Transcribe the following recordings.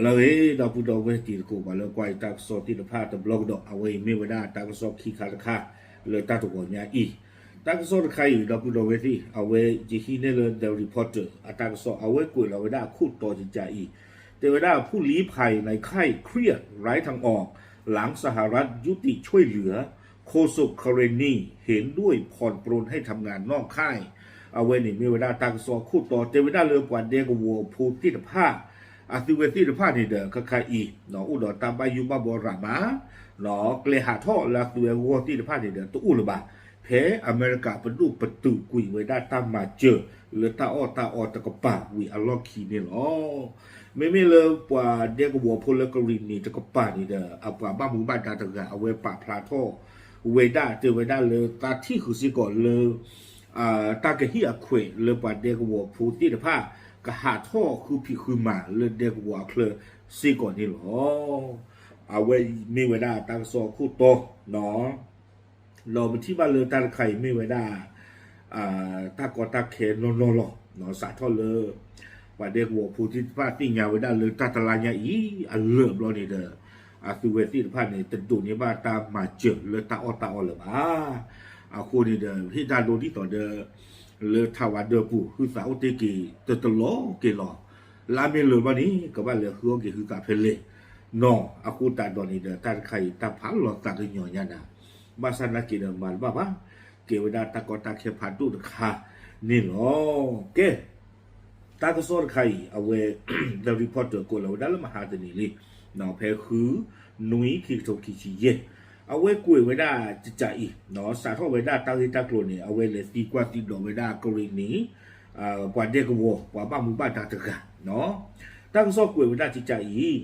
လၢအဂ့ၤ ဒီပုၢ်ဒီဝဲၢ်တံၤသကိး ပှၤလၢကွၢ်ယတၢ်ကစီၣ်သ့ၣ်တဖၣ်တဘျီကဒီး အဝဲအံၤမ့ၢ်ဝဲဒၣ်တၢ်ကစီၣ်ခံခါတခါ လၢတၢ်တဂီၤညါအံၤ, တၢ်ကစီၣ်တခါအံၤ ဒီပုၢ်ဒီဝဲၢ်သ့ၣ် အဝဲယဟံးန့ၢ်လၢ The Reporter အတၢ်ကစီၣ် အဝဲကွဲးလီၤဝဲဒၣ်အခိၣ်တီတကးအံၤ, တဲဝဲဒၣ် ผู้ลี้ภัยในค่ายเครียดไร้ทางออก หลังสหรัฐยุติช่วยเหลือ โฆษกเคเรนีเห็นด้วยผ่อนปรนให้ทำงานนอกค่าย အဝဲန့ၣ်မ့ၢ်ဝဲဒၣ်တၢ်ကစီၣ်အခိၣ်တီ တဲဝဲဒၣ်လၢပှၤဒဲကဝီၤဖိသ့ၣ်တဖၣ် အသုဝဲသ့ၣ်တဖၣ်န့ၣ်ဒီး ခဲခါအံၤ အိၣ်ဒီးတၢ်ဘၣ်ယိၣ်ဘၣ်ဘှီရၤမး, ကျဲဟးထီၣ်လၢအသုဝဲအဂီၢ်သ့ၣ်တဖၣ်န့ၣ်ဒီး တအိၣ်လၢၤဘၣ်. ဖဲအမဲရကၤပဒိၣ်ပတုာ်ကွံာ်ဝဲဒၣ်တၢ်မၤစၢၤ လၢတၢ်အီၣ်တၢ်အီတကပၤဝံၤအလီၢ်ခံန့ၣ်လီၤ. မ့မ့ၢ်လၢပှၤဒဲကဝီၤဖိလၢကရံၣ်နံၤတကပၤန့ၣ်ဒီး အပှၤဘၣ်မူဘၣ်ဒါတဂၤ အဝဲပာ်ဖျါထီၣ်ဝဲဒၣ် တဲဝဲဒၣ်လၢသးထံၣ်ဃုာ်စ့ၢ်ကီးလၢ တၢ်ကဟ့ၣ်အခွဲးလၢပှၤဒဲကဝီၤဖိသ့ၣ်တဖၣ် ကဟးထီၣ်ဃုဖံးဃုမၤလၢဒဲကဝီၤအချၢစ့ၢ်ကီးန့ၣ်လီၤ. အဝဲမ့ၢ်ဝဲဒၣ်တၢ်ကစီၣ်အခိၣ်တီ ဒီးပထံၣ်ဘၣ်လၢတၢ်တခါအံၤမ့ၢ်ဝဲဒၣ် တၢ်ကီတၢ်ခဲနီၢ်နီၢ်လီၤ. စးထီၣ်လၢ ပှၤဒဲကဝီၤဖိသ့ၣ်တဖၣ်သ့ၣ်ညါဝဲဒၣ်လၢတၢ်တလါညါအံၤ အလၢာ်ဘျီန့ၣ်ဒီး အသုဝဲသ့ၣ်တဖၣ်န့ၣ် တဒိးန့ၢ်ဘၣ်တၢ်မၤစၢၤလၢတၢ်အီၣ်တၢ်အီလၢၤဘၣ်. အဃိန့ၣ်ဒီး ဟ့ၣ်တၢ်ဒိဒ်သိးဒီး လၢထးဝးဒၢပူၤ ဟုသးအိၣ်တ့ၢ်က့ၤတတလီၤက့ၤလီၤ. လၢမ့ၢ်လၢာ်ဘျီန့ၣ် ကဘၣ်လဲၤဃုအီၣ်က့ၤဟုသးဖဲလဲၣ်နီၤ. အဃိသတးဒီးန့ၣ်ဒီး တၢ်တခါအံၤ တၢ်ဖးလီၤသးကညီၤညါနၤ, ဘၣ်ဆၣ်နာ်က့ၤဒီးမၤတဘၣ်ဘၣ်, ကဲဝဲဒၣ်တၢ်ကီတၢ်ခဲဖးဒိၣ်တခါန့ၣ်လီၤ. ကဲ တၢ်ကစီၣ်တခါအံၤ အဝဲ The Reporter ကွဲးလီၤဝဲဒၣ်လၢမဟါတနံၤလံ, ဖဲဃု နွံ ခံကထိခံဆံယဲၢ်, အဝဲကွဲးဝဲဒၣ်ကကးအံၤ စးထီၣ်ဝဲဒၣ်တၢ်ဂ့ၢ်တၢ်ကျိၤန့ၣ် အဝဲလဲၤသံကွၢ်သံဒိးဝဲဒၣ်ကရံၣ်နံၤ ပှၤဒဲကဝီၤ ပှၤဘၣ်မူဘၣ်ဒါတဂၤ, တၢ်ကစီၣ်ကွဲးဝဲဒၣ်ကကးအံၤ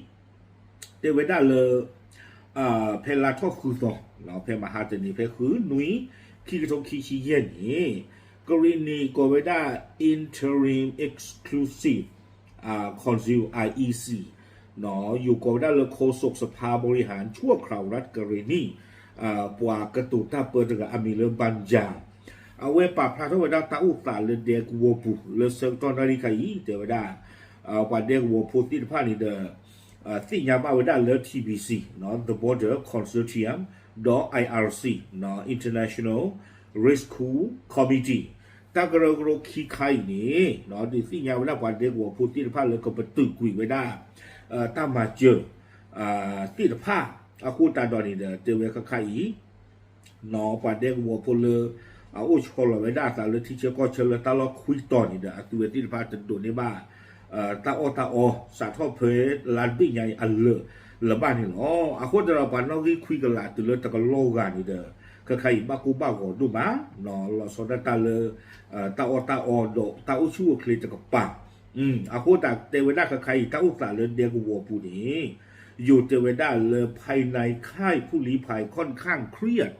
တဲဝဲဒၣ်လၢ ဖဲလါထီၣ်ဃုသီ ဖဲမဟါတနံၤ ဖဲဃု နွံ ခံကထိခံဆံယဲၢ်န့ၣ် ကရံၣ်နံၤကိးဝဲဒၣ် Interim Exclusive Council, IEC ယိၤကိးဝဲဒၣ်လၢ โฆษกสภาบริหารชั่วคราวรัฐกะเรนี ပှၤကတိၤတၢ်ပၢတဂၤအမံၤလၢ ဘၣ်ယၣ် အဝဲပာ်ဖျါထီၣ်ဝဲဒၣ်တၢ်အိၣ်သးလၢဒဲကဝီၤပူၤ လၢဆၢကတီၢ်နၣ်ရံၣ်ခါအံၤ တဲဝဲဒၣ် ပှၤဒဲကဝီၤဖိသ့ၣ်တဖၣ်န့ၣ်ဒီး သ့ၣ်ညါဘၣ်ဝဲဒၣ်လၢ TBC, The Border Consortium ဒီး IRC, International Rescue Committee တၢ်ကရၢကရိခံခါအံၤန့ၣ် ဒုးသ့ၣ်ညါဝဲဒၣ်ပှၤဒဲကဝီၤဖိသ့ၣ်တဖၣ်လၢကပတုာ်ကွံာ်ဝဲဒၣ် တၢ်မၤစၢၤ သ့ၣ်တဖၣ် အဃိသတးဒီးန့ၣ်ဒီး တဲဝဲခဲခါအံၤ ပှၤဒဲကဝီၤဖိလၢ အအိၣ်ဆီလီၤဝဲဒၣ်အသးလၢထံဆၢကီၢ်ဆၢလၢတၢ်လီၢ်ခွံတီၤန့ၣ်ဒီး အသုဝဲသ့ၣ်တဖၣ်တဒိးန့ၢ်ဘၣ် တၢ်အီၣ်တၢ်အီ စးထီၣ်ဖဲလါတဘ့ၣ်ညါအံၤအလၢာ်လၢၤဘၣ်န့ၣ်လီၤ. အဃိသတးဒီးပှၤနီၣ်ဂံၢ်ခွံကလးတုၤလၢတကလီၢ်ဂၤန့ၣ်ဒီး ခဲခါအံၤဘၣ်ကိၢ်ဘၣ်ဂီၤဒိၣ်မး လီၤဆီဒၣ်တၢ်လၢ တၢ်အီၣ်တၢ်အီဒီးတၢ်အိၣ်ဆူၣ်အိၣ်ချ့တကပၤ အဃိသတးတဲဝဲဒၣ်ခဲခါအံၤ တၢ်အိၣ်သးလၢဒဲကဝီၤပူၤန့ၣ် ယိၤတဲဝဲဒၣ်လၢ ภายในค่ายผู้ลี้ภัย ค่อนข้างเครียด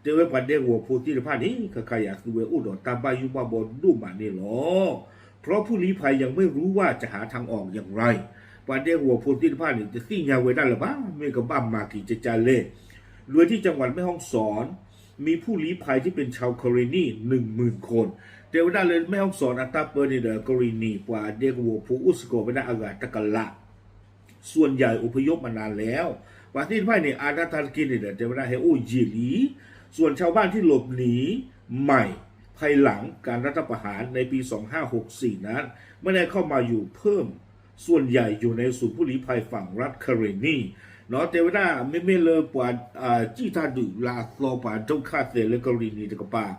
တဲဝဲပှၤဒဲကဝီၤဖိသ့ၣ်တဖၣ်န့ၣ် ခဲခါအံၤအသုဝဲအိၣ်ဒီးတၢ်ဘၣ်ယိၣ်ဘၣ်ဘှီဒိၣ်မးန့ၣ်လီၤ. เพราะผู้ลี้ภัยยังไม่รู้ว่าจะหาทางออกอย่างไร ပှၤဒဲကဝီၤဖိသ့ၣ်တဖၣ်န့ၣ် တသ့ၣ်ညါဝဲဒၣ်လၢၤဘၣ် မ့ၢ်ကဘၣ်မၤက့ၤကကလဲၣ် โดยที่จังหวัดแม่ฮ่องสอน มีผู้ลี้ภัยที่เป็นชาวเคเรนี หนึ่งหมื่นคน တဲဝဲဒၣ်လၢ แม่ฮ่องสอน အတၢ်ပၢန့ၣ်ဒီး ကရံၣ်နံၤ ပှၤဒဲကဝီၤဖိအိၣ်စ့ၢ်ကီးဝဲဒၣ်အဂၤတကလး ส่วนใหญ่อพยพมานานแล้ว ပှၤသ့ၣ်တဖၣ်န့ၣ် အါဒၣ်တၢ်တက့ၢ်န့ၣ်ဒီး တဲဝဲဒၣ်ဟဲအိၣ်ယံာ်လံ ส่วนชาวบ้านที่หลบหนีใหม่ภายหลังการรัฐประหารในปีสองห้าหกสี่นั้นไม่ได้เข้ามาอยู่เพิ่ม ส่วนใหญ่อยู่ในศูนย์ผู้ลี้ภัยฝั่งรัฐเคเรนี တဲဝဲဒၣ် မ့မ့ၢ်လၢပှၤ စံၣ်တၢ်ဒုးလၢအသီပှၤဒုက္ခသည်လၢကရံၣ်နံၤတကပၤ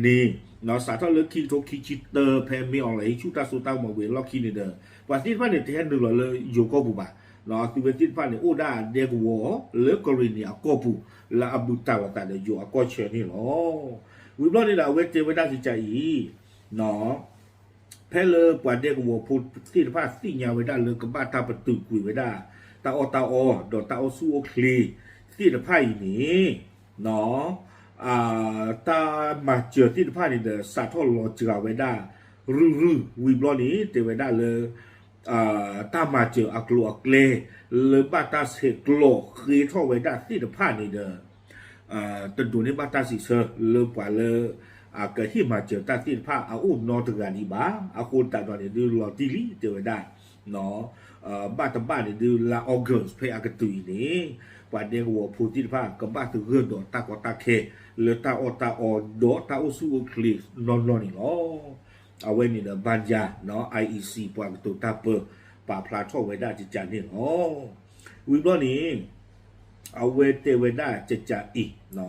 န့ၣ် စးထီၣ်လၢခံကထိခံဆံတၢ ဖဲမ့ၢ်အီၤလၢဟံးဆူၣ်တၢ်စိတၢ်ကမီၤဝံၤအလီၢ်ခံန့ၣ်ဒီး ပှၤသ့ၣ်တဖၣ်န့ၣ် တဟဲနုာ်လီၤလၢယိၤကီၢ်ပူၤဘၣ်. အသုဝဲသ့ၣ်တဖၣ်န့ၣ် အိၣ်ဒၣ်ဒဲကဝီၤလၢကရံၣ်နံၤအကီၢ်ပူၤ လၢအဘူးတံၢ်လိာ်သးဒီးယိၤအကီၢ်ဆၢန့ၣ်လီၤ. ဝံၤဘျီန့ၣ်ဒီး အဝဲတဲဝဲဒၣ်ကကးအံၤ ဖဲလၢပှၤဒဲကဝီၤဖိသ့ၣ်တဖၣ်သ့ၣ်ညါဝဲဒၣ်လၢကဘၣ်တၢ်ပတုာ်ကွံာ်ဝဲဒၣ် တၢ်အီၣ်တၢ်အီဒီးတၢ်အိၣ်ဆူၣ်အိၣ်ချ့သ့ၣ်တဖၣ်အံၤန့ၣ် တၢ်မၤစၢၤသ့ၣ်တဖၣ်န့ၣ်ဒီး စးထီၣ်လီၤစှၤဝဲဒၣ် ရုၢ်ရုၢ် ဝံၤဘျီန့ၣ် တဲဝဲဒၣ်လၢ တၢ်မၤစၢၤအကျိၤအကျဲ လၢဘၣ်တၢ်ဆဲးကျိးဃ့ထီၣ်ဝဲဒၣ်သ့ၣ်တဖၣ်န့ၣ်ဒီး တဒိးန့ၢ်ဘၣ်တၢ်စံးဆၢလၢပှၤလၢ အကဟ့ၣ်မၤစၢၤတၢ်သ့ၣ်တဖၣ်အအိၣ်နီတဂၤဒံးဘၣ်. အဃိသတးဒီးန့ၣ် ဒုးလီၤတံၢ်လံ တဲဝဲဒၣ် ဘၣ်တဘၣ်န့ၣ်ဒုး လါ August ဖဲအကတုၤအံၤန့ၣ် ပှၤဒဲကဝီၤဖိသ့ၣ်တဖၣ် ကဘၣ်သဂၢၢ်ဒီးတၢ်ကီတၢ်ခဲ လၢတၢ်အီၣ်တၢ်အီ ဒီးတၢ်အိၣ်ဆူၣ်အိၣ်ချ့နီၢ်နီၢ်န့ၣ်လီၤ. အဝဲန့ၣ်ဒီး ဘၣ်ယၤ နီၢ် IEC ပှၤကတိၤတၢ်ပၢ ပာ်ဖျါထီၣ်ဝဲဒၣ်ကကန့ၣ်လီၤ. ဝံၤဘျီန့ၣ် အဝဲတဲဝဲဒၣ်ကကအံၤ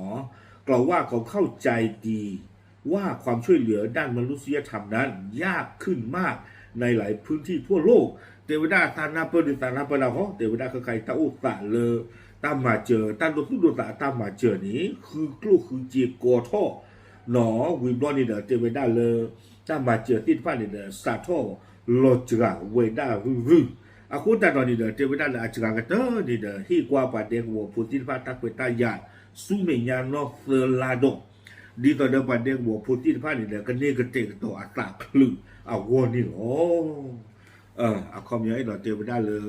กล่าวว่าเขาเข้าใจดีว่าความช่วยเหลือด้านมนุษยธรรมนั้นยากขึ้นมากในหลายพื้นที่ทั่วโลก တဲဝဲဒၣ်သးနၢ်ပၢၢ်ဒုးသးနၢ်ပၢၢ်ဒၣ်ဃီ တဲဝဲဒၣ်ခဲခါအံၤတၢ်အိၣ်သးလၢ တၢ်မၤစၢၤ တၢ်ဒိသူၣ်ဒိသးအတၢ်မၤစၢၤန့ၣ် ဃုကျိၣ်ဃုစ့ကိးထီၣ် နီၢ် ဝံၤဘျီန့ၣ်ဒီး တဲဝဲဒၣ်လၢ တၢ်မၤစၢၤသ့ၣ်တဖၣ်န့ၣ်ဒီး စးထီၣ်လီၤစှၤဝဲဒၣ်ရုၢ်ရုၢ် အဃိသတးဒီးန့ၣ်ဒီး တဲဝဲဒၣ်လၢအစှၤကတၢၢ်န့ၣ်ဒီး ဟ့ၣ်ကွၢ်ပှၤဒဲကဝီၤဖိသ့ၣ်တဖၣ်တၢ်ခွဲးတၢ်ယာ် ဆူမဲာ်ညါနီၢ်သၢလါဒီး ဒ်သိးဒီးပှၤဒဲကဝီၤဖိသ့ၣ်တဖၣ်န့ၣ်ဒီး ကန့ၢ်ကတဲာ်ကတီၤအသးချုးအဂီၢ်န့ၣ်လီၤ. အခီပညီအဲၣ်ဒိးတဲဝဲဒၣ်လၢ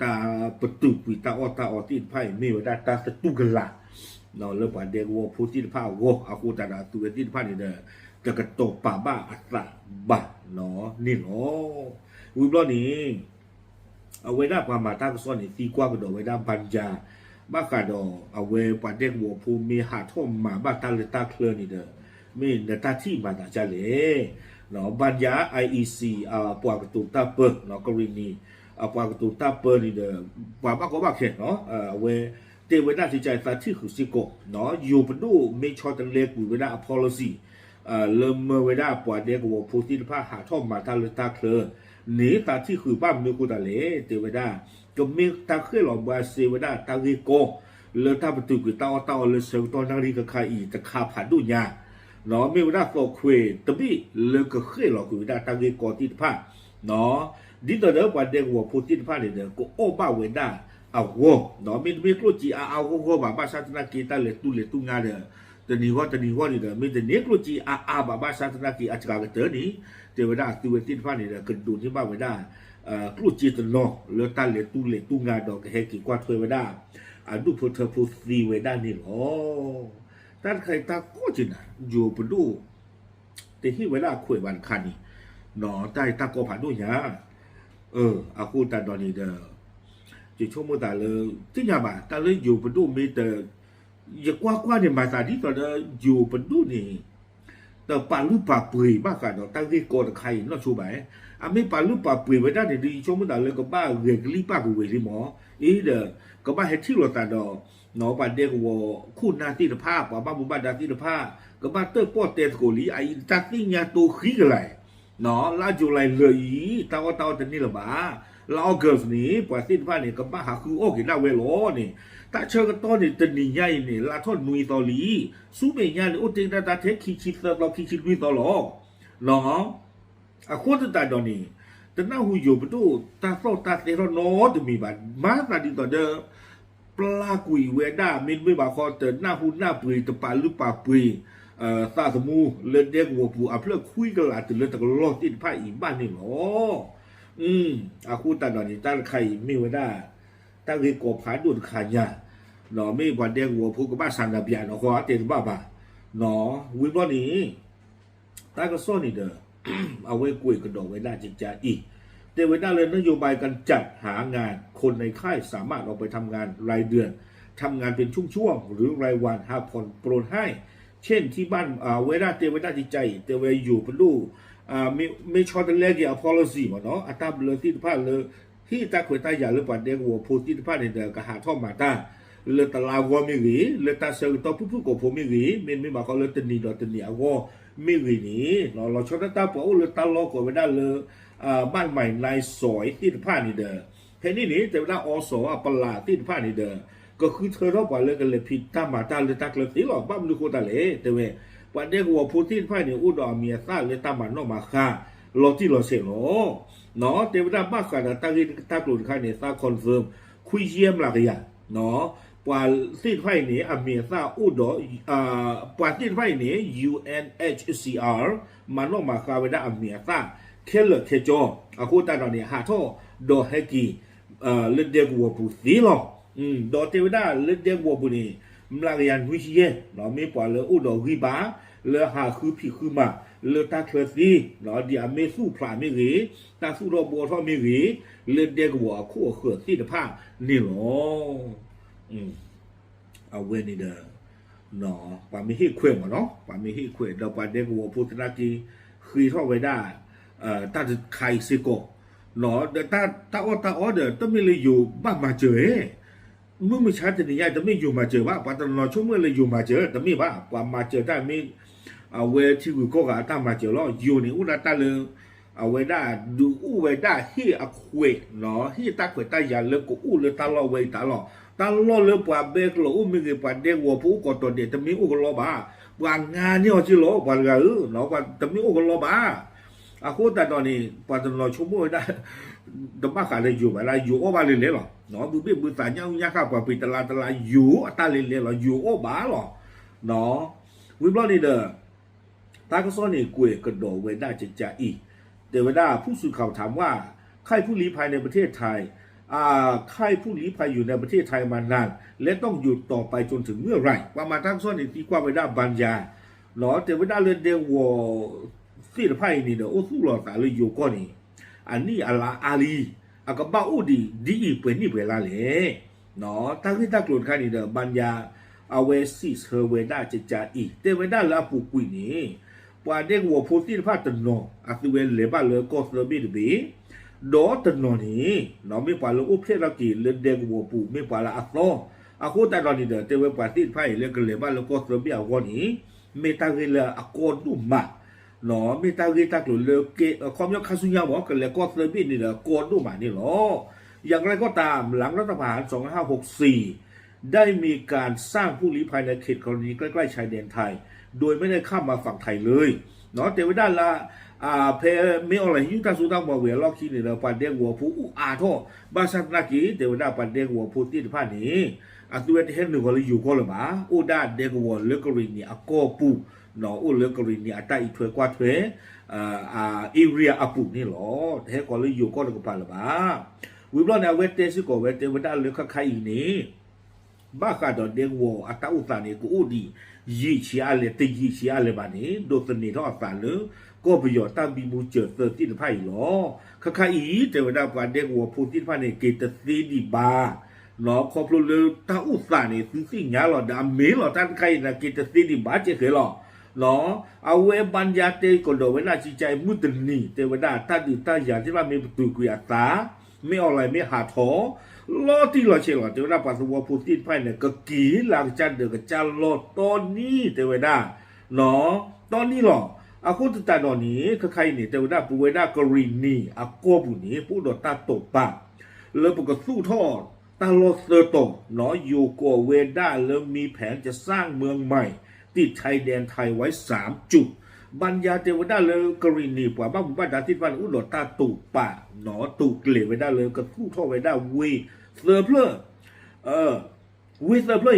တၢ်ပတုာ်ကွံာ်တၢ်အီၣ်တၢ်အီသ့ၣ်တဖၣ်အံၤ မ့ၢ်ဝဲဒၣ်တၢ်သတူၢ်ကလာ် လၢပှၤဒဲကဝီၤဖိသ့ၣ်တဖၣ်အဂီၢ် အဃိသတးဒီးအသုဝဲသ့ၣ်တဖၣ်န့ၣ်ဒီး တကတီၤပာ်ဘၣ်အသးဘၣ်န့ၣ်လီၤ. ဝံၤဘျီန့ၣ် အဝဲဒၣ်ပှၤမၤတၢ်ကစီၣ်န့ၣ် သံကွၢ်ကဒီးဝဲဒၣ် ဘၣ်ယၤ ဘၣ်ဃးဒီးအဝဲပှၤဒဲကဝီၤဖိမ့ၢ်ဟးထီၣ်မၤဘၣ်တၢ်လၢတၢ်ချၢန့ၣ်ဒီး မ့ၢ်နတၢ်ထံၣ်မၤသးဒ်လဲၣ် ဘၣ်ယၤ IEC ပှၤကတိၤတၢ်ပၢ ကရံၣ်နံၣ် အပှၤကတိၤတၢ်ပၢန့ၣ်ဒီး ပှၤဘၣ်ကီဘၣ်ခဲ အဝဲတဲဝဲဒၣ်ကကအံၤ သးထံၣ်ဃုာ်စ့ၢ်ကီး ယိၤပဒိၣ်မ့ၢ်ဆီတလဲကွံာ်ဝဲဒၣ်အ policy လၢမၢဝဲဒၣ်ပှၤဒဲကဝီၤဖိသ့ၣ်တဖၣ်ဟးထီၣ်မၤတၢ်လၢတၢ်ချၢန့ၣ် သးထံၣ်ဃုာ်ဘၣ်မနုၤအဃိသတးလဲၣ် တဲဝဲဒၣ် ကမ့ၢ်တၢ်ဃ့ၣ်လီၤဘှါစ့ဝဲဒၣ်တၢ်ဂ့ၢ်ကီ လၢတၢ်ပတုာ်ကွံာ်တၢ်အီၣ်တၢ်အီလၢဆၢကတီၢ်နၣ်ရံၣ်ခါခါအံၤတခါဖးဒိၣ်ညါ မ့ၢ်ဝဲဒၣ်သီၣ်ခွဲးတဘ့ၣ်လၢကဃ့ၣ်လီၤကွံာ်ဝဲဒၣ်တၢ်ဂ့ၢ်ကီသ့ၣ်တဖၣ် ဒ်သိးဒီးပှၤဒဲကဝီၤဖိသ့ၣ်တဖၣ်န့ၣ်ဒီး ကအီၣ်ဘၣ်ဝဲဒၣ်အဂီၢ် မ့တမ့ၢ်ကျိၣ်စ့အါအါဂီၢ်ဂီၢ်ဘၣ် ဘၣ်ဆၣ်သနာ်က့တၢ်လဲၤတူၢ်လဲၤတူၢ်ငါဒီး တနံၤဂီၢ်တနံၤဂီၢ်န့ၣ်ဒီး မ့ၢ်တန့ၢ်ကျိၣ်စ့အါအါဘၣ် ဘၣ်ဆၣ်သနာ်က့အစှၤကတၢၢ်န့ၣ် တဲဝဲဒၣ်အသုဝဲသ့ၣ်တဖၣ်န့ၣ်ဒီး ကဒိးန့ၢ်ဘၣ်ဝဲဒၣ် ကျိၣ်စ့တနီၤလၢတၢ်လဲၤတူၢ်လဲၤတူၢ်ငါဒီးကဟဲက့ၤကွၢ်ထွဲဝဲဒၣ် အဒူၣ်ဖိထၢဖိသ့ဝဲဒၣ်န့ၣ်လီၤ. တၢ်တခါအံၤတၢ်ကီက့ၤနၤ ယိၤပဒိၣ် တဟ့ၣ်ဝဲဒၣ်အခွဲးဘၣ်တခါန့ၣ် တၢ်အံၤတၢ်ကီဖးဒိၣ်ညါ အဃိသတးဒီးန့ၣ်ဒီး ယဆိကမိၣ်သးလၢ သ့ၣ်ညါဘၣ် တၢ်လၢယိၤပဒိၣ်မ့ၢ်တ ယကွၢ်ကွၢ်န့ၣ် မၤသးဒ်သိးဒီး ယိၤပဒိၣ်န့ၣ် တပာ်လုၢ်ပာ်ပှ့ၤဘၣ်ဃးဒီးတၢ်ဂ့ၢ်ကီတခါအံၤနီၢ်ဆိဘၣ်. အမ့ၢ်ပာ်လုၢ်ပာ်ပှ့ၤဝဲဒၣ်န့ၣ်ဒီး ယဆိကမိၣ်သးလၢကဘၣ်ဂဲၤကလံၣ်ပာ်ကဝဲၤလံမး, အံၤဒီး ကဘၣ်ဟဲထံၣ်လိာ်သးဒီး ပှၤဒဲကဝီၤခိၣ်နၢ်သ့ၣ်တဖၣ် ပှၤဘၣ်မူဘၣ်ဒါသ့ၣ်တဖၣ် ကဘၣ်တၢၣ်ပီၣ်တဲသကိးလံ အအံၤတၢ်သ့ၣ်ညါတိဃံကလၤ လါယူၤလံလၢာ်အံၤ တၢ်အီၣ်တၢ်အီတန့ၢ်လၢၤဘၣ်. လါ August န့ၣ် ပှၤသ့ၣ်တဖၣ်န့ၣ် ကဘၣ်ဟးဃုအီၣ်က့ၤဒၣ်ဝဲလီၤန့ၣ်, တၢ်ဆၢကတီၢ်န့ၣ် တနံၤညါအံၤန့ၣ် လါထီၣ်နွံသီလံ. ဆူမဲာ်ညါန့ၣ် အိၣ်တ့ၢ်ကဒါတၢ်ထဲခံဆံသၢသီ ခံဆံလွံၢ်သီလီၤ. အဃိသတးဒီးန့ၣ် တနၢ်ဟူယိၤပဒိၣ်တၢ်သီၣ်တၢ်သဲထီၣ်နီတမံၤဘၣ်. မၤသးဒ်သိးဒီး ပျၢ်ကွံာ်ဝဲဒၣ် မ့တမ့ၢ်ဘၣ်ဃီ တနၢ်ဟူနၢ်ပှ့ၤ တပာ်လုၢ်ပာ်ပှ့ၤ သးသမူ လၢဒဲကဝီၤပူၤအဖျၢၣ်ခွံကလးတုၤလၢတကလီၢ်သ့ၣ်တဖၣ်အံၤဘၣ်န့ၣ်လီၤ. အဃိသတးဒီးန့ၣ် တၢ်တခါအံၤမ့ၢ်ဝဲဒၣ် တၢ်ဂ့ၢ်ကီဖးဒိၣ်တခါညါ, မ့ၢ်ပှၤဒဲကဝီၤဖိကဘၣ်ဆန္ဒပြနီၢ်ဃီ အတဲတဘၣ်ဘၣ်. ဝံၤဘျီန့ၣ် တၢ်ကစီၣ်န့ၣ်ဒီး အဝဲကွဲးကဒီးဝဲဒၣ်ကကအံၤ, တဲဝဲဒၣ်လၢ นโยบายการจัดหางาน คนในค่ายสามารถออกไปทำงานรายเดือน ทำงานเป็นช่วงๆ หรือรายวัน หากผ่อนปรนให้ เช่นที่บ้าน ဝဲဒၣ်တဲဝဲဒၣ်ကကအံၤ တဲဝဲယိၤပဒိၣ် မ့ၢ်ဆီတလဲက့ၤအ policy မ့ၢ်နီၤ အတၢ်ဘျၢသ့ၣ်တဖၣ်လၢ ဟ့ၣ်တၢ်ခွဲးတၢ်ယာ်လၢပှၤဒဲကဝီၤဖိသ့ၣ်တဖၣ်န့ၣ်ဒီး ကဟးထီၣ်မၤတၢ် လၢတလါအဂီၢ်မ့ၢ်ဂ့ၤ, လၢတၢ်ဆၢကတီၢ်ဖုၣ်ဖုၣ်ကိာ်ဖိမ့ၢ်ဂ့ၤ, မ့တမ့ၢ်ဘၣ်ဃီလၢတနံၤဒီးတနံၤအဂီၢ်မ့ၢ်ဂ့ၤန့ၣ်, လီၤဆီဒၣ်တၢ်ပှၤအိၣ်လၢတၢ်လီၢ်ကိးဝဲဒၣ်လၢ บ้านใหม่นายสอย သ့ၣ်တဖၣ်န့ၣ်ဒီး ဖဲန့ၣ်န့ၣ် တဲဝဲဒၣ် อสม အပလးသ့ၣ်တဖၣ်န့ၣ်ဒီး ကဃုထၢထီၣ်ပှၤလၢကလဲၤဖံးတၢ်မၤတၢ်လၢတၢ်ကျၢၤသ့လီၤ. ဘၣ်မနုၤဃိသတးလဲၣ် တဲဝဲ ပှၤဒဲကဝီၤဖိသ့ၣ်တဖၣ်န့ၣ် အိၣ်ဒီးအမံၤအသၣ်လၢတၢ်မၤနီၣ်မၤဃါ လီၤတံၢ်လီၤဆဲးလီၤ. တဲဝဲဒၣ်ဘၣ်ဃးဒီးတၢ်ဂ့ၢ်တၢ်ကျိၤတခါန့ၣ် သး confirm ခွံယဲၢ်မျးကယၤ ပှၤသ့ၣ်တဖၣ်အံၤန့ၣ် အမံၤအသၣ်အိၣ်ဒီး ပှၤသ့ၣ်တဖၣ်အံၤန့ၣ် UNHCR မၤနီၣ်မၤဃါဝဲဒၣ်အမံၤအသၣ် ခဲလၢာ်ခဲဆ့, အဃိသတးဒီးန့ၣ် ဟးထီၣ်ဒီးဟဲက့ၤ လၢဒဲကဝီၤပူၤသ့လီၤ. ဒီးတဲဝဲဒၣ်လၢဒဲကဝီၤပူၤန့ၣ် မျးကယၤနွံဆံယဲၢ် မ့ၢ်ပှၤလၢအိၣ်ဒီးဂံၢ်ဘါ လၢဟးဃုဖံးဃုမၤလၢတၢ်ချၢသ့, ဒ်အမ့ၢ်သူၣ်ဖျးမ့ၢ်ဂ့ၤ, တၢ်သူၣ်ထီၣ်ဘှီထီၣ်မ့ၢ်ဂ့ၤ, လၢဒဲကဝီၤအခိၣ်အဃၢၤသ့ၣ်တဖၣ်န့ၣ်လီၤ. အဝဲန့ၣ်ဒီး ပှၤမ့ၢ်ဟ့ၣ်ခွဲးမးနီၤ, ပှၤမ့ၢ်ဟ့ၣ်ခွဲးဒီးပှၤဒဲကဝီၤဖိသနာ်က့ ဃ့ထီၣ်ဝဲဒၣ် တၢ်တခါအံၤစ့ၢ်ကီး, ဒီးတၢ်အီၣ်တၢ်အီဒီး တမ့ၢ်လၢယိၤဘၣ်မၤစၢၤဧါ, မုၢ်မဆါတနံၤညါ တမ့ၢ်ယိၤမၤစၢၤဘၣ်, ပှၤတနီၤဆိကမိၣ်လၢယိၤမၤစၢၤ တမ့ၢ်ဘၣ်, ပှၤမၤစၢၤတၢ်မ့ၢ် အဝဲထံဂုၤကီၢ်ဂၤအတၢ်မၤစၢၤလီၤ. ယိၤန့ၣ်အိၣ်ဒၣ်တၢ်လၢ အဝဲဒၣ်ဒုးအိၣ်ဝဲဒၣ်ဟ့ၣ်အခွဲး, ဟ့ၣ်တၢ်ခွဲးတၢ်ယာ်လၢကအိၣ်လၢတၢ်လီၢ်ဝဲအံၤတၢ်လီၢ်, တၢ်လီၢ်လၢပှၤဘဲကျိာ်အိၣ်မ့ၢ်ဂ့ၤ ပှၤဒဲကဝီၤဖိအိၣ်ကိးတီၤဒဲး တမ့ၢ်အိၣ်ကလီဘၣ်, ပှၤငါန့ၢ်အီၤက့လီၤ ပှၤတဂၤဧၢ, တမ့ၢ်အိၣ်ကလီဘၣ်. အဃိသတးဒီးန့ၣ် ပှၤတနီၤဆိကမိၣ်ဝဲဒၣ် တဘၣ်ဃးလၢယိၤဘၣ်ဒၣ် ယိၤအီၣ်ဘၣ်လဲၤလဲၤလီၤ. ဘုဘ့ၣ်ဘုသးညၣ်အူညၣ်ဃၣ် ပှၤပှ့ၤတလါတလါ ယိၤအတၢ်လဲၤလဲၤလီၤ, ယိၤအီၣ်ဘၣ်လီၤ. ဝံၤဘျီန့ၣ်ဒီး တၢ်ကစီၣ်န့ၣ် ကွဲးကဒီးဝဲဒၣ်ကကးအံၤ, တဲဝဲဒၣ် ผู้สื่อข่าวถามว่า ค่ายผู้ลี้ภัยในประเทศไทย อ่า ค่ายผู้ลี้ภัยอยู่ในประเทศไทยมานาน และต้องอยู่ต่อไปจนถึงเมื่อไหร่ ပှၤမၤတၢ်ကစီၣ်န့ၣ် သံကွၢ်ဝဲဒၣ် ဘၣ်ယၤ တဲဝဲဒၣ်လၢဒဲကဝီၤသ့ၣ်တဖၣ်အံၤန့ၣ်ဒီး အိၣ်သူၣ်လီၤသးလၢယိၤကီၢ်န့ၣ် အနံၣ်အလါအါလံ, အကဘၣ်အိၣ်ဒံးဒ်အံၤပှဲၤနံၣ်ပှဲၤလါလဲၣ်. တၢ်ဂ့ၢ်တၢ်ကျိၤတခါန့ၣ်ဒီး ဘၣ်ယၤ အဝဲစံးဆၢဝဲဒၣ်ကကးအံၤ, တဲဝဲဒၣ်လၢအပူၤကွံာ်န့ၣ် ပှၤဒဲကဝီၤဖိသ့ၣ်တဖၣ်တနီၤ အသုဝဲလဲၤဘၣ်လၢကီၢ်သၢဘ့ၣ်တဘ့ၣ်, ဒီးတနီၤန့ၣ် မ့ၢ်ပှၤလၢအိၣ်ဖျဲၣ်ထီၣ်က့ၤလၢဒဲကဝီၤပူၤ မ့ၢ်ပှၤလၢအသီ, အဃိသတးဒီးန့ၣ်ဒီး တဲဝဲပှၤသ့ၣ်တဖၣ်အံၤလၢကလဲၤဘၣ်လၢကီၢ်သၢဘ့ၣ်အဂီၢ်န့ၣ် မ့ၢ်တၢ်ဂ့ၢ်လၢအကီဒိၣ်မး, မ့ၢ်တၢ်ဂ့ၢ်တၢ်ကျိၤလၢ အခီပညီခါဆူညါမ့ၢ် ကလဲၤကီၢ်သၢဘ့ၣ်န့ၣ်ဒီး ကီဒိၣ်မးန့ၣ်လီၤ. อย่างไรก็ตาม หลังรัฐประหารสองพันห้าร้อยหกสิบสี่ ได้มีการสร้างผู้ลี้ภัยในเขตกรณีใกล้ๆชายแดนไทย โดยไม่ได้ข้ามมาฝั่งไทยเลย တဲဝဲဒၣ်လၢ ဖဲမ့ၢ်အီၤလၢဟံးယူၢ်တၢ်စိတၢ်ကမီၤဝံၤအလီၢ်ခံန့ၣ်ဒီး ပှၤဒဲကဝီၤဖိအိၣ်အါထီၣ် ဘၣ်ဆၣ်သနာ်က့ တဲဝဲဒၣ်ပှၤဒဲကဝီၤဖိသ့ၣ်တဖၣ်န့ၣ် အသုဝဲတဟဲနုာ်ဃီၤလၢယိၤကီၢ်လၢၤဘၣ်, အိၣ်ဒၣ်ဒဲကဝီၤလၢကရံၣ်နံၣ်အကီၢ်ပူၤ, အိၣ်လၢကရံၣ်နံၣ်အတၢ်အံးထွဲကွၢ်ထွဲ area အပူၤန့ၣ်လီၤ. တဟဲဃီၤလၢယိၤကီၢ်တကပၤလၢၤဘၣ်. ဝံၤဘျီန့ၣ် အဝဲတဲစ့ၢ်ကီးဝဲ တဲဝဲဒၣ်လၢခဲခါအံၤန့ၣ် ဘၣ်ဃးဒီးဒဲကဝီၤအတၢ်အိၣ်သးန့ၣ် ကအိၣ်ဒံး ယံာ်ဆံးအါလဲၣ် တယံာ်ဆံးအါလဲၣ်ဘၣ်န့ၣ် ဒိးသန့ၤထီၣ်အသးလၢ ကီၢ်ပယီၤတၢ်ဘံဘူစၢၤသၢသ့ၣ်တဖၣ်အံၤလီၤ. ခဲခါအံၤ တဲဝဲဒၣ်ပှၤဒဲကဝီၤဖိသ့ၣ်တဖၣ်န့ၣ် က့ၤတသ့ဒံးဘၣ် ခီဖျိလၢတၢ်အိၣ်သးန့ၣ် သုသ့ၣ်ညါလီၤဒီးအမ့ၢ်လီၤ တၢ်တခါအံၤန့ၣ် က့ၤတသ့ဒံးဘၣ်ကဲဃဲၤလီၤ. အဝဲဘၣ်ယၤတဲကဒီးဝဲဒၣ် ကကးအံၤ မုၢ်တနံၤ တဲဝဲဒၣ် တၢ်ဒုးတၢ်ယၤသ့ၣ်တဖၣ်မ့ၢ်ပတုာ်ကွံာ်အသး မ့ၢ်အီၤလဲၣ်မ့ၢ်ဟးထီၣ် လီၤတံၢ်လီၤဆဲးလီၤ. တဲဝဲဒၣ်ပှၤသဝီဖိသ့ၣ်တဖၣ်အံၤန့ၣ် ကက့ၤလၢကစၢ်ဒၢးကစၢ်လီၢ်တီနံၤ တဲဝဲဒၣ် တီနံၤလီၤ. အဃိသတးဒီးန့ၣ် ခဲခါအံၤန့ၣ် တဲဝဲဒၣ်ပဝဲဒၣ်ကရံၣ်နံၣ်အကီၢ်ပူၤန့ၣ် ပအိၣ်ဒီးတၢ်တိာ်ပာ် လၢပကသူၣ်ထီၣ်တၢ်လီၢ်သၢတီၤ ယိၤကိးဝဲဒၣ်လၢ มีแผนจะสร้างเมืองใหม่ติดชายแดนไทยไว้สามจุด ဘၣ်ယၤတဲဝဲဒၣ်လၢကရံၣ်နံၣ် ပှၤဘၣ်မူဘၣ်ဒါသ့ၣ်တဖၣ်န့ၣ် အိၣ်ဒီးတၢ်တိာ်ပာ် တိာ်ကျဲၤဝဲဒၣ်လၢကသူၣ်ထီၣ်ဝဲဒၣ်ဝ့ၢ်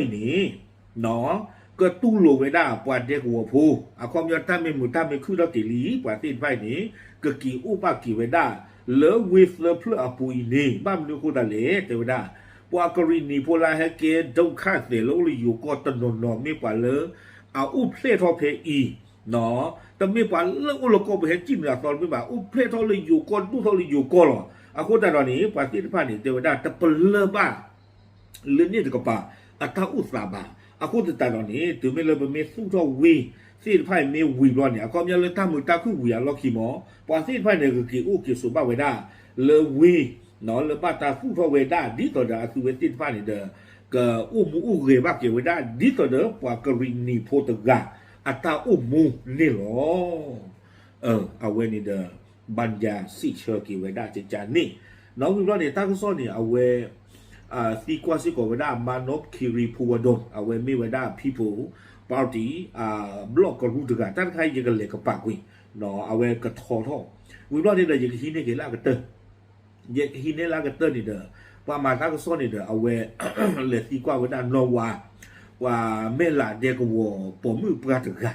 သၢဖျၢၣ် ဝ့ၢ်သၢဖျၢၣ်အံၤန့ၣ် ကတူၢ်လိာ်ဝဲဒၣ်ပှၤဒဲကဝီၤဖိ အခီပညီတၢ်မ့ၢ်မုာ်တၢ်မ့ၢ်ခုၣ်ထီၣ်က့ၤလံ ပှၤသ့ၣ်တဖၣ်အံၤန့ၣ် ကက့ၤအိၣ်ဘၣ်က့ၤဝဲဒၣ် လၢဝ့ၢ်သၢဖျၢၣ်အပူၤအံၤန့ၣ် ဘၣ်မနုၤအဃိသတးလဲၣ် တဲဝဲဒၣ် ပှၤကရံၣ်နံၣ်ဖိလၢဟဲကဲဒုက္ခသည်လၢအိၣ်လၢယိၤကီၢ်တနီၤနီၤ မ့ၢ်ပှၤလၢ အအိၣ်ဖျဲၣ်ထီၣ်ဖဲအံၤ တမ့ၢ်ပှၤလၢအိၣ်လၢကီၢ်ပူၤဟဲစံၣ်နုာ်အသီတမ့ၢ်ဘၣ် အိၣ်ဖျဲၣ်ထီၣ်လၢယိၤကီၢ် ဒိၣ်ထီၣ်လၢယိၤကီၢ်လီၤ. အဃိသတးဒီးန့ၣ် ပှၤသ့ၣ်တဖၣ်န့ၣ် တဲဝဲဒၣ်တပလၢၢ်ဘၣ် လၢန့ၣ်တကပၤ အတၢ်အိၣ်သးဘၣ်. အဃိသတးဒီးန့ၣ် တုၤမ့ၢ်လၢပမ့ၢ်သူၣ်ထီၣ်ဝ့ၢ်သ့ၣ်တဖၣ်အံၤမ့ၢ်ဝံၤဘျီန့ၣ် အခီပညီလၢတၢ်မုာ်တၢ်ခုၣ်ဝံၤအလီၢ်ခံမီၢ် ပှၤသ့ၣ်တဖၣ်န့ၣ် ကက့ၤအိၣ်က့ၤဆိးဘၣ်ဝဲဒၣ် လၢဝ့ၢ် လၢဘၣ်တၢ်သူၣ်ထီၣ်ဝဲဒၣ် ဒ်သိးဒီးအသုဝဲသ့ၣ်တဖၣ်န့ၣ်ဒီး ကအိၣ်မူအိၣ်ဂဲၤဘၣ်က့ၤဝဲဒၣ် ဒ်သိးဒီးပှၤကရံၣ်နံၣ်ဖိတဂၤ အတၢ်အိၣ်မူန့ၣ်လီၤ. အဝဲန့ၣ်ဒီး ဘၣ်ယၤစံးဆၢက့ၤဝဲဒၣ်ကကန့ၣ် နီၢ်ဝံၤဘျီန့ၣ် တၢ်ကစီၣ်န့ၣ် အဝဲ သံကွၢ်စ့ၢ်ကီးဝဲဒၣ် Manoj Kiri Phuwodon အဝဲမ့ၢ်ဝဲဒၣ် People Party ဘျီၣ်ကရူၢ်တဂၤ တၢ်တခါအံၤယကလဲၤကပာ်ကွံာ် အဝဲကထီထီၣ် ဝံၤဘျီန့ၣ်ဒီး ယကဟံးန့ၢ်က့ၤလၢအကတၢၢ် ယကဟံးန့ၢ်လၢအကတၢၢ်န့ၣ်ဒီး ပှၤမၤတၢ်ကစီၣ်န့ၣ်ဒီး အဝဲ လဲၤသံကွၢ်ဝဲဒၣ်နီၢ်ဝါ ပှၤမဲၢ်လးဒဲကဝီၤပိာ်မုၣ်ပှၢ်တဂၤ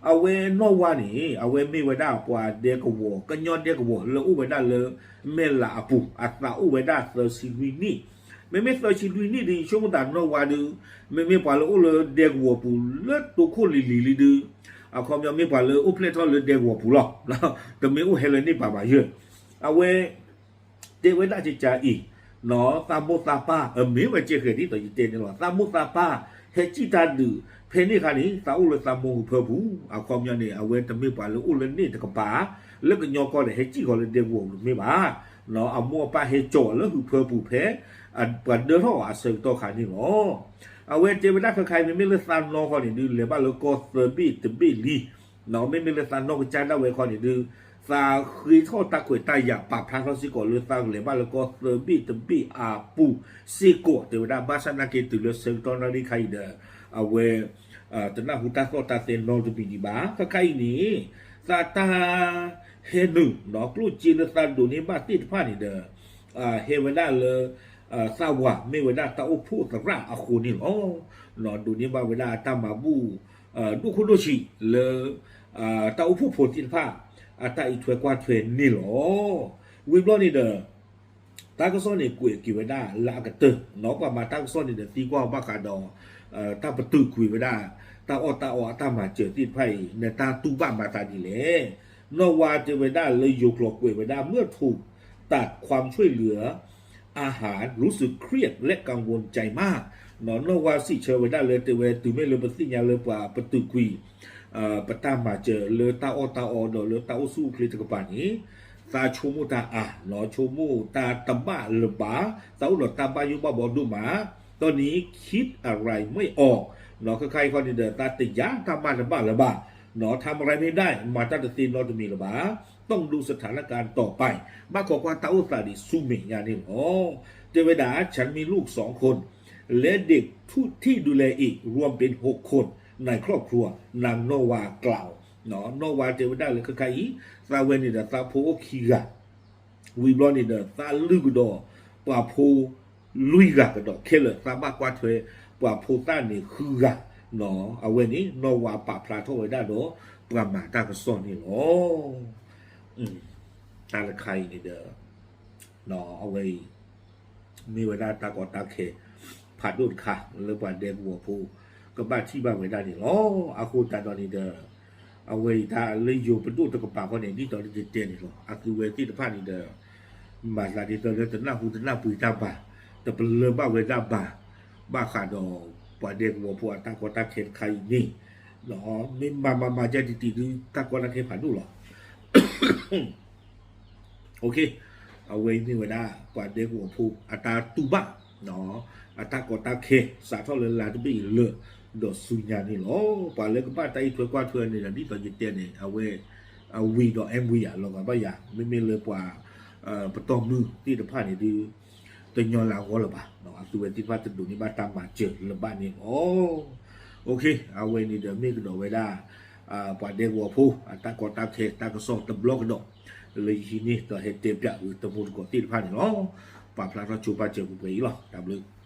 အဝဲနီၢ်ဝါန့ၣ် အဝဲမ့ၢ်ဝဲဒၣ်ပှၤဒဲကဝီၤ ကညီဒဲကဝီၤလၢအိၣ်ဝဲဒၣ်လၢ မဲၢ်လးအပူၤ အသးအိၣ်ဝဲဒၣ်သၢဆံနွံနံၣ် မ့မ့ၢ်သၢဆံလွံၢ်နံၣ်ဒုး ယဆိကမိၣ်သးနီၢ်ဝါဒုး မ့မ့ၢ်ပှၤလၢအိၣ်လၢဒဲကဝီၤပူၤလၢတိခိၣ်လံၤလံၤလံဒုး အခီပညီမ့ၢ်ပှၤလၢအိၣ်ဖျဲၣ်ထီၣ်လၢဒဲကဝီၤပူၤလီၤ. တမ့ၢ်အိၣ်ဟဲလၢန့ၣ်ပာ်ဘၣ်ယဲၢ် အဝဲ တဲဝဲဒၣ်ကကါအံၤ သးမိၢ်သးပၢ် အမ့ၢ်ဝဲကဲဃဲၤဒ်သိးယတဲန့ၣ်လီၤ. သးမိၢ်သးပၢ် ဟဲစံၣ်တၢ်ဒုး ဖဲန့ၣ်အခါန့ၣ် သးအိၣ်လၢသးမိၢ်ဟုးဖၢပူၤ အခီပညီန့ၣ် အဝဲတမ့ၢ်ပှၤလၢအိၣ်လၢန့ၣ်တကပၤ လၢကညီကီၢ်ဒီးဟဲစံၣ်ဃီၤလၢဒဲကဝီၤပူၤတမ့ၢ်ဘၣ်. အမိၢ်အပၢ်ဟဲကၠီၤလၢဟုးဖၢပူၤဖဲ ပှၤဒၢထီၣ်အီၤအဆၢကတီၢ်ခါန့ၣ်လီၤ. အဝဲတဲဝဲဒၣ်ခဲခါအံၤ မ့မ့ၢ်လၢသးနီၢ်ခီန့ၣ်ဒုး လဲၤဘၣ်လၢကီၢ်သၢဘ့ၣ်တဘ့ၣ်လံ မ့မ့ၢ်လၢသးနီၢ်ကစၢ်ဒၣ်ဝဲခီန့ၣ်ဒုး သးဃ့ထီၣ်တၢ်ခွဲးတၢ်ယာ်ပာ်ဖျါထီၣ်စ့ၢ်ကီးလၢသးကလဲၤဘၣ်လၢကီၢ်သၢဘ့ၣ်တဘ့ၣ်အပူၤစ့ၢ်ကီး တဲဝဲဒၣ် ဘၣ်ဆၣ်နာ်က့တုၤလၢဆၢကတီၢ်နၣ်ရံၣ်ခါအံၤဒီး အဝဲ တနၢ်ဟူတၢ်သီၣ်တၢ်သဲနီတမံၤဒံးဘၣ်. ခဲခါအံၤန့ၣ် သးတၢ်ဟဲနုာ် ကျိၣ်စ့လၢသးဒိးန့ၢ်ဘၣ်သ့ၣ်တဖၣ်န့ၣ်ဒီး ဟဲဝဲဒၣ်လၢ သးဝၤမ့ၢ်ဝဲဒၣ်တၢ်အိၣ်ဖှိၣ်သရၣ်အဃိန့ၣ်လီၤ. ဒိးန့ၢ်ဘၣ်ဝဲဒၣ်အတၢ်မၤဘူၣ် ဒိၣ်ခိၣ်ဒိၣ်ဆံးလၢ တၢ်အိၣ်ဖှိၣ်ဖိသ့ၣ်တဖၣ် အတၢ်အံးထွဲကွၢ်ထွဲန့ၣ်လီၤ. ဝံၤဘျီန့ၣ်ဒီး တၢ်ကစီၣ်န့ၣ်ကွဲးက့ၤဝဲဒၣ်လၢအကတၢၢ် ပှၤမၤတၢ်ကစီၣ်န့ၣ်ဒီးသံကွၢ်ဘၣ်ဃးဒီး တၢ်ပတုာ်ကွံာ်ဝဲဒၣ် တၢ်အီၣ်တၢ်အီအတၢ်မၤစၢၤသ့ၣ်တဖၣ်အံၤ နတၢ်တူၢ်ဘၣ်မၤသးဒ်လဲၣ်. နီၢ်ဝါတဲဝဲဒၣ်လၢယိၤကျိာ်ကွဲးဝဲဒၣ် เมื่อถูกตัดความช่วยเหลือ อาหารรู้สึกเครียดและกังวลใจมาก နီၢ်ဝါစံးဆၢဝဲဒၣ်လၢတဲဝဲတုၤမ့ၢ်လၢပသ့ၣ်ညါလၢပှၤပတုာ်ကွံာ် ပတၢ်မၤစၢၤလၢတၢ်အီၣ်တၢ်အီဒီးလၢတၢ်အိၣ်ဆူၣ်အိၣ်ချ့တကပၤန့ၣ် သးဆိကမိၣ်တၢ်တဘၣ်လၢၤဘၣ် သးအိၣ်ဒီးတၢ်ဘၣ်ယိၣ်ဘၣ်ဘီဒိၣ်မး တနံၤ คิดอะไรไม่ออก နီၢ်ခဲခါအံၤခီန့ၣ်ဒီး သးတယာ်တၢ်မၤတဘၣ်လၢၤဘၣ် နီၢ် ทำอะไรไม่ได้ မၤတၢ်တသ့နီတမံၤလၢၤဘၣ် ต้องดูสถานการณ์ต่อไป ဘၣ်ခိးကွၢ်တၢ်အိၣ်သးဒံးဆူမဲာ်ညါန့ၣ်လီၤ. တဲဝဲဒၣ် ฉันมีลูกสองคน และเด็กที่ดูแลอีกรวมเป็นหกคนในครอบครัว นางนอวากล่าว နီၢ်ဝါတဲဝဲဒၣ်လၢခဲခါအံၤ သးဝဲန့ၣ်ဒီးသးဖိအိၣ်ခံဂၤ ဝံၤဘျီန့ၣ်ဒီးသးလုၢ်ကဒီး ပှၤဖိလွံၢ်ဂၤကဒီးခဲလၢာ် သးဘၣ်ကွၢ်ထွဲ ပှၤဖိသၣ်န့ၣ်ဃုဂၤ အဝဲန့ၣ် နီၢ်ဝါပာ်ဖျါထီၣ်ဝဲဒၣ်ဒီး ပှၤမၤတၢ်ကစီၣ်န့ၣ်လီၤ. တၢ်တခါအံၤန့ၣ်ဒီး အဝဲအံၤ မ့ၢ်ဝဲဒၣ်တၢ်ကီတၢ်ခဲ ဖးဒိၣ်တခါ လၢပှၤဒဲကဝီၤဖိ ကဘၣ်ထံၣ်ဘၣ်ဝဲဒၣ်န့ၣ်လီၤ. အဃိသတးဒီးန့ၣ်ဒီး အဝဲအံၤတၢ်လၢယိၤပဒိၣ်တကပၤဃီန့ၣ် ဒ်သိးလၢယတဲန့ၣ်လီၤ. အသုဝဲသ့ၣ်တဖၣ်န့ၣ်ဒီး မၤသးဒ်သိးလၢတနၢ်ဟူတနၢ်ပှ့ၤတၢ်ဘၣ်, တပလၢၢ်ဘၣ်ဝဲဒၣ်ဘၣ်, ဘၣ်ဃးဒီးပှၤဒဲကဝီၤဖိအတၢ်ကီတၢ်ခဲတခါအံၤန့ၣ်, မ့ၢ်မၤမၤမၤယဲတံၢ်တံၢ်ဒုး တၢ်ကီတၢ်ခဲဖးဒိၣ်လီၤ. အဝဲအံၤမ့ၢ်ဝဲဒၣ် ပှၤဒဲကဝီၤဖိအတၢ်တူၢ်ဘၣ် အတၢ်ကီတၢ်ခဲ စးထီၣ်လၢလါတဘ့ၣ်အံၤလၢာ်ဒီးဆူညါန့ၣ်လီၤ. ပှၤလၢကဘၣ်တၢ်အံးထွဲကွၢ်ထွဲန့ၣ်ဒီး ဒ်သိးယတဲန့ၣ် အဝဲ အဝံၤဒီး အဲၣ်ဝံၤယၤ လီၤဂာ်ဘၣ်ယၤ မ့မ့ၢ်လၢပှၤ ပတီၢ်မုၢ်သ့ၣ်တဖၣ်န့ၣ်ဒုး တညီလၢအဂီၢ်လၢၤဘၣ်, အသုဝဲသ့ၣ်တဖၣ်တဒိးန့ၢ်ဘၣ်တၢ်မၤစၢၤလၢၤဘၣ်န့ၣ်လီၤ. အဝဲန့ၣ်ဒီးမ့ၢ်ကဒီးဝဲဒၣ် ပှၤဒဲကဝီၤဖိ အတၢ်ကီတၢ်ခဲ တၢ်ကစီၣ်တဘျီကဒီး လၢယဟံးန့ၢ်ဒီးဟဲတဲပၠးဝံၤတမူတကိးသ့ၣ်တဖၣ်န့ၣ်လီၤ. ပာ်ဖျါထီၣ်ဆိပာ်စၢၤပှဲၤပှဲၤအံၤလီၤ. တၢ်ဘျုး